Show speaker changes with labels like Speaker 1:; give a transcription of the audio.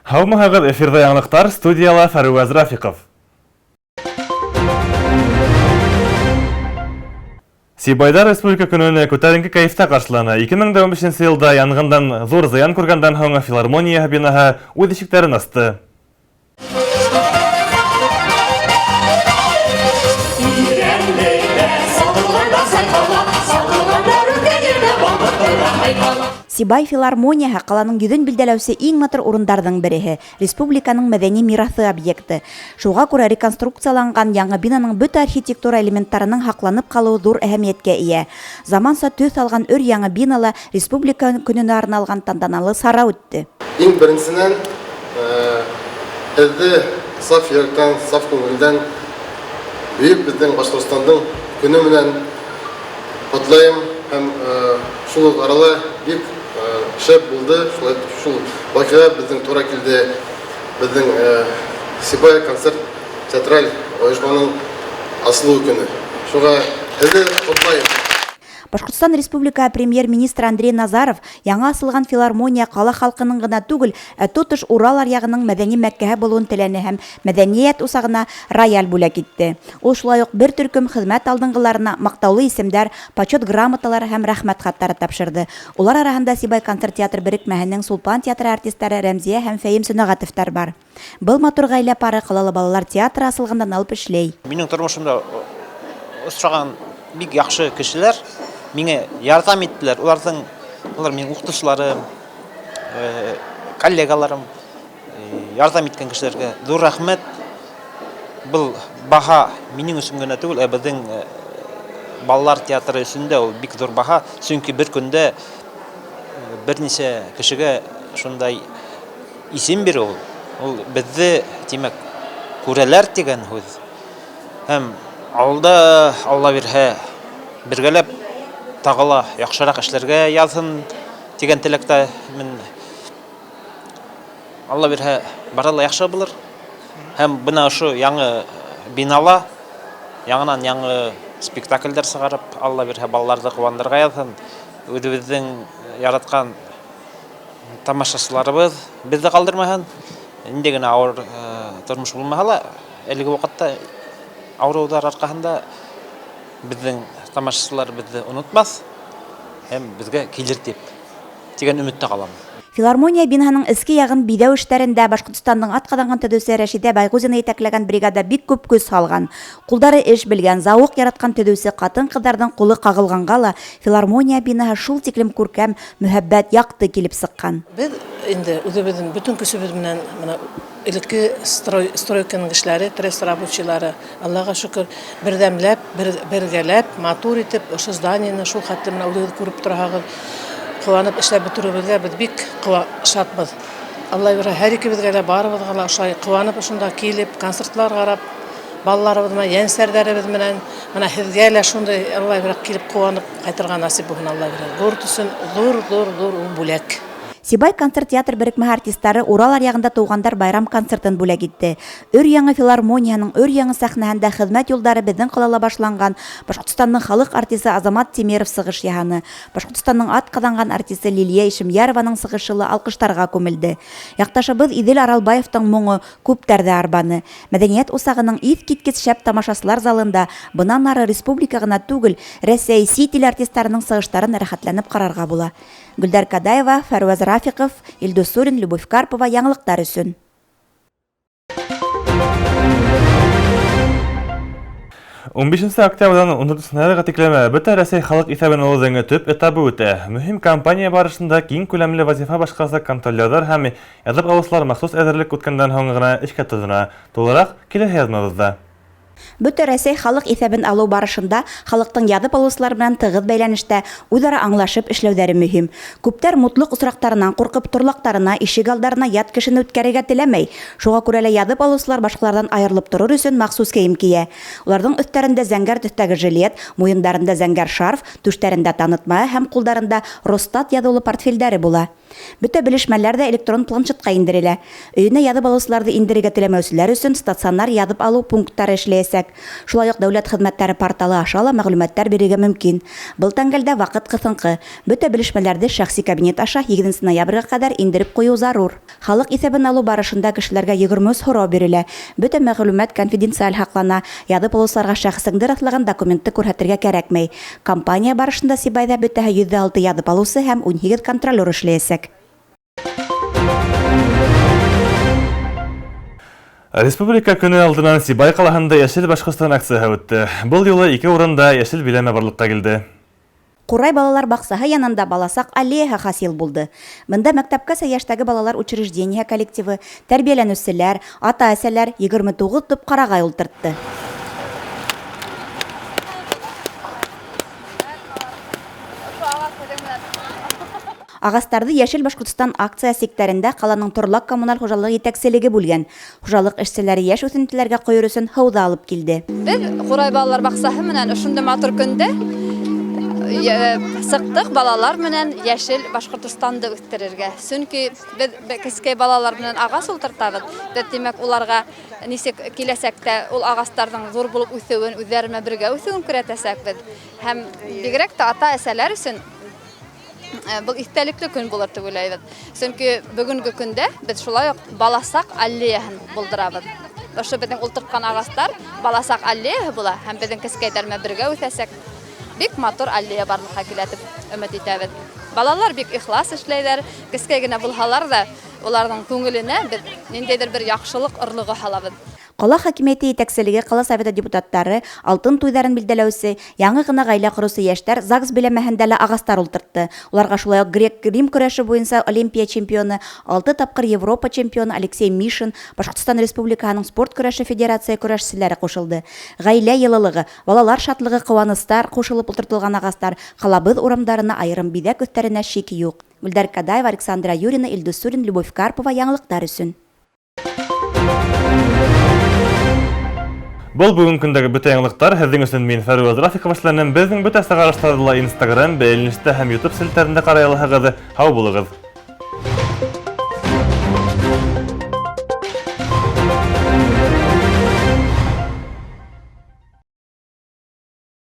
Speaker 1: Һаумыһығыҙ, эфирҙа яңылыҡтар, студияла Фәрүәз Рафиҡов. Сибайҙа Республика көнөн күтәренке кәйефтә ҡаршыланы. 2015 йылда янғындан ҙур зыян күргәндән һуң филармония бинаһы үҙ ишектәрен асты.
Speaker 2: Сибай филармонияһы ҡаланың йөҙөн билдәләүсе иң матур урындарҙың береһе, республиканың мәҙәни мираҫы объекты. Шуға күрә реконструкцияланған яңы бинаның бөтә архитектура элементтарының һаҡланып ҡалыуы ҙур әһәмиәткә эйә. Заманса төҫ алған өр-яңы бинала Республика көнөнә арналған тантаналы сара үтте.
Speaker 3: Иң беренсенән, һеҙҙе саф йөрәктән, саф күңелдән бөйөк беҙҙең Башҡортостандың көнө менән ҡотлайым һәм шул уҡ арала бик шәп булды, шулай итеп шул ваҡиға беҙҙең тура килде, беҙҙең Сибай концерт театраль ойошманың асылыу көнө. Шуға һеҙҙе ҡотлайым.
Speaker 2: Башҡортостан Республикаһы Премьер-министры Андрей Назаров яңы асылған филармония ҡала халҡының ғына түгел, ә тотош Урал аръяғының мәҙәни мәккәһе булыуын теләне һәм мәҙәниәт усағына рояль бүләк итте. Ул шулай уҡ бер төркөм хеҙмәт алдынғыларына маҡтаулы исемдәр, почет грамоталары һәм рәхмәт хаттары тапшырҙы. Улар араһында Сибай концерт театр берекмәһенең Сулпан театры артистары Рәмзиә һәм Фәйем Сөнәғәтовтар бар. Был матур ғаилә пары ҡалала балалар театры асылғандан алып эшләй.
Speaker 4: Минең тормошомда осраған бик яҡшы кешеләр миңә ярҙам иттеләр. Уларҙың, улар минең уҡытыусыларым, коллегаларым, ярҙам иткән кешеләргә ҙур рәхмәт. Был баһа минең өсөн генә түгел, ә беҙҙең балалар театры өсөн дә ул бик ҙур баһа, сөнки бер көндә бер нисә кешегә шундай исем биреү ул, ул беҙҙе, тимәк, күрәләр тигән һүҙ. Һәм алда, Алла бирһә, бергәләп тағы ла яҡшыраҡ эшләргә яҙһын тигән теләктә мин. Алла бирһә, бары ла яҡшы булыр. Һәм бына ошо яңы бинала яңынан яңы спектакльдәр сығарып, Алла бирһә, балаларҙы ҡыуандырырға яҙһын. Үҙебеҙҙең яратҡан тамашасыларыбыҙ беҙҙе ҡалдырмаһын. Ниндәй генә ауыр тормош булмаһа ла, әлеге ваҡытта ауырыуҙар арҡаһында беҙҙең тамашасылар беҙҙе онотмаҫ һәм беҙгә килер тип тигән өмөттә ҡалам.
Speaker 2: Филармония бинаһының эске яғын биҙәү эштәрендә Башҡортостандың атҡаҙанған төҙөүсе Рәшиҙә Байғузина етәкләгән бригада бик күп көс һалған. Ҡулдары эш белгән, зауыҡ яратҡан төҙөүсе ҡатын-ҡыҙҙарҙың ҡулы ҡағылғанға ла филармония бинаһы шул тиклем күркәм, мөһабәт, яҡты килеп сыҡҡан.
Speaker 5: Беҙ инде үҙебеҙҙең бөтөн көсөбөҙ менән бына элекке строй, стройканың кешеләре, трест рабочийлары, Аллаға шөкөр, берҙәмләп, бер, бергәләп, матур итеп ошо зданиены шул хәтле менә үҙегеҙ күреп тораһығыҙ, ҡыуанып эшләп бөтөрөүебеҙгә беҙ бик шатбыҙ. Алла бирһә, һәр икебеҙгә лә, барыбыҙға ла ошолай ҡыуанып ошонда килеп, концертлар ҡарап, балаларыбыҙ менән, йәнсәрҙәребеҙ менән, бына һеҙгә лә шундай Алла бирһә килеп ҡыуанып ҡайтырға насип булһын, Алла бирһә. Город өсөн ҙур, ҙур, ҙур ул бүләк.
Speaker 2: Сибай концерт театр берекмәһе артистары Урал аръяғында тыуғандар байрам концертын бүләк итте. Өр-яңы филармонияның өр-яңы сәхнәһендә хеҙмәт юлдары беҙҙең ҡалала башланған Башҡортостандың халыҡ артисы Азамат Тимеров сығыш яһаны. Башҡортостандың атҡаҙанған артисы Лилиә Ишемйәрованың сығышы ла алҡыштарға күмелде. Яҡташыбыҙ Иҙел Аралбаевтың моңо күптәрҙе арбаны. Мәҙәниәт усағының иҫ киткес шәп тамашасылар залында бынан ары республика ғына түгел, Рәсәй, сит ил артистарының сығыштарын рәхәтләнеп ҡарарға була. Гөлдәр Кадаева, Фәрүәз Рафиҡов, Илдус Сурин, Любовь Карпова яңылыҡтар өсөн.
Speaker 1: Ун бишенсе октябрҙән ун дүртенсе ноябргә тиклем Бөтә Рәсәй халыҡ иҫәбен алыуҙың төп этабы үтә. Мөһим кампания барышында киң күләмле вазифа башҡарасаҡ контролерҙар һәм яҙып алыусылар махсус әҙерлек үткәндән һуң ғына эшкә тотона. Тулыраҡ киләһе яҙмабыҙҙа.
Speaker 2: Бөтә Рәсәй халыҡ иҫәбен алыу барышында халыҡтың яҙып алыусылар менән тығыҙ бәйләнештә үҙ-ара аңлашып эшләүҙәре мөһим. Күптәр мутлыҡ осраҡтарынан ҡурҡып торлаҡтарына, ишек алдарына ят кешене үткәрергә теләмәй. Шуға күрә лә яҙып алыусылар башҡаларҙан айырылып торор өсөн махсус кейем кейә. Уларҙың өҫтәрендә зәңгәр төҫтәге жилет, муйындарында зәңгәр шарф, түштәрендә танытма һәм ҡулдарында Росстат яҙыулы портфелдәре була. Бөтә белешмәләр дә электрон планшетка индерелә. Өенә язып алучыларҙы индерергә теләмәүселәр өсөн стационар язып алыу пункттары эшләйәсәк. Шулай уҡ дәүләт хеҙмәттәре порталы аша ла мәғлүмәттәр бирергә мөмкин. Был тәңгәлдә ваҡыт ҡыҫынҡы. Бөтә белешмәләрҙе шәхси кабинет аша 8 ноябргә ҡәҙәр индереп ҡуйыу зарур. Халыҡ иҫәбен алыу барышында кешеләргә 23 һорау бирелә. Бөтә мәғлүмәт конфиденциаль һаҡлана. Яҙып алыусыларға шәхесеңде раҫлаған документты күрһәтергә кәрәкмәй. Кампания барышында Сибайҙа бөтәһе 106 яҙып алыусы һәм 18 контролер эшләйәсәк.
Speaker 1: Республика көнө алдынан Сибай ҡалаһында Йәшел Башҡортостан акцияһы үтте. Был юлы ике урында йәшел биләмә барлыҡҡа килде.
Speaker 2: Ҡурай балалар баҡсаһы янында баласаҡ аллеяһы хасил булды. Бында мәктәпкәсә йәштәге балалар учреждениеһы коллективы, тәрбиәләнеүселәр, ата-әсәләр 29 төп ҡарағай ултыртты. Ағастарҙы Йәшел Башҡортостан акция сиктәрендә ҡаланың торлаҡ коммуналь хужалығы етәкселеге бүлгән. Хужалыҡ эшселәре йәш үҫентеләргә ҡойор өсөн һыу ҙа алып килде.
Speaker 6: Беҙ Ҡурай балалар баҡсаһы менән ошондай матур көндә сыҡтыҡ балалар менән Йәшел Башҡортостанды үҫтерергә. Сөнки беҙ кескәй балалар менән ағас ултыртабыҙ. Беҙ, тимәк, уларға нисек киләсәктә ул ағастарҙың ҙур булып үҫеүен, үҙҙәре менән бергә үҫеүен күрәтәсәкбеҙ. Һәм бигерәк тә ата-әсәләр өсөн был иҫтәлекле көн булыр тип уйлайбыҙ. Сөнки бөгөнгө көндә беҙ шулай уҡ баласаҡ аллеяһын булдырабыҙ. Ошо беҙҙең ултыртҡан ағастар баласаҡ аллеяһы була һәм беҙҙең кескәйҙәр менән бергә үҫәсәк. Бик матур аллея барлыҡҡа килә тип өмөт итәбеҙ. Балалар бик ихлас эшләйҙәр, кескәй генә булһалар ҙа, уларҙың күңеленә беҙ ниндәйҙер бер яҡшылыҡ орлоғо һалабыҙ.
Speaker 2: Ҡала хакимиәте етәкселеге, ҡала советы депутаттары, алтын туйҙарын билдәләүсе, яңы ғына ғаилә ҡороусы йәштәр ЗАГС биләмәһендә лә ағастар ултыртты. Уларға шулай уҡ грек-рим көрәше буйынса Олимпия чемпионы, 6 тапҡыр Европа чемпионы Алексей Мишин, Башҡортостан Республикаһының спорт көрәше федерация көрәшселәре ҡушылды. Ғаилә йылылығы, балалар шатлығы, ҡыуаныстар ҡушылып ултыртылған ағастар ҡалабыҙ урамдарына айырым биҙәк өҫтәренә шик юҡ. Гүлдәр Кадаева, Александра Юрина, Илдус Сурин, Любовь Карпова яңылыҡтар өсөн.
Speaker 1: Был бөгөн көндәге бөтә яңылыҡтар. Һеҙҙең өсөн мин Фәруаз Рафиков эшләнем. Беҙҙең бөтә сығарыштарҙы ла Instagram, бәйләнештә һәм YouTube селтәрендә ҡарай алаһығыҙ. Һау булығыҙ.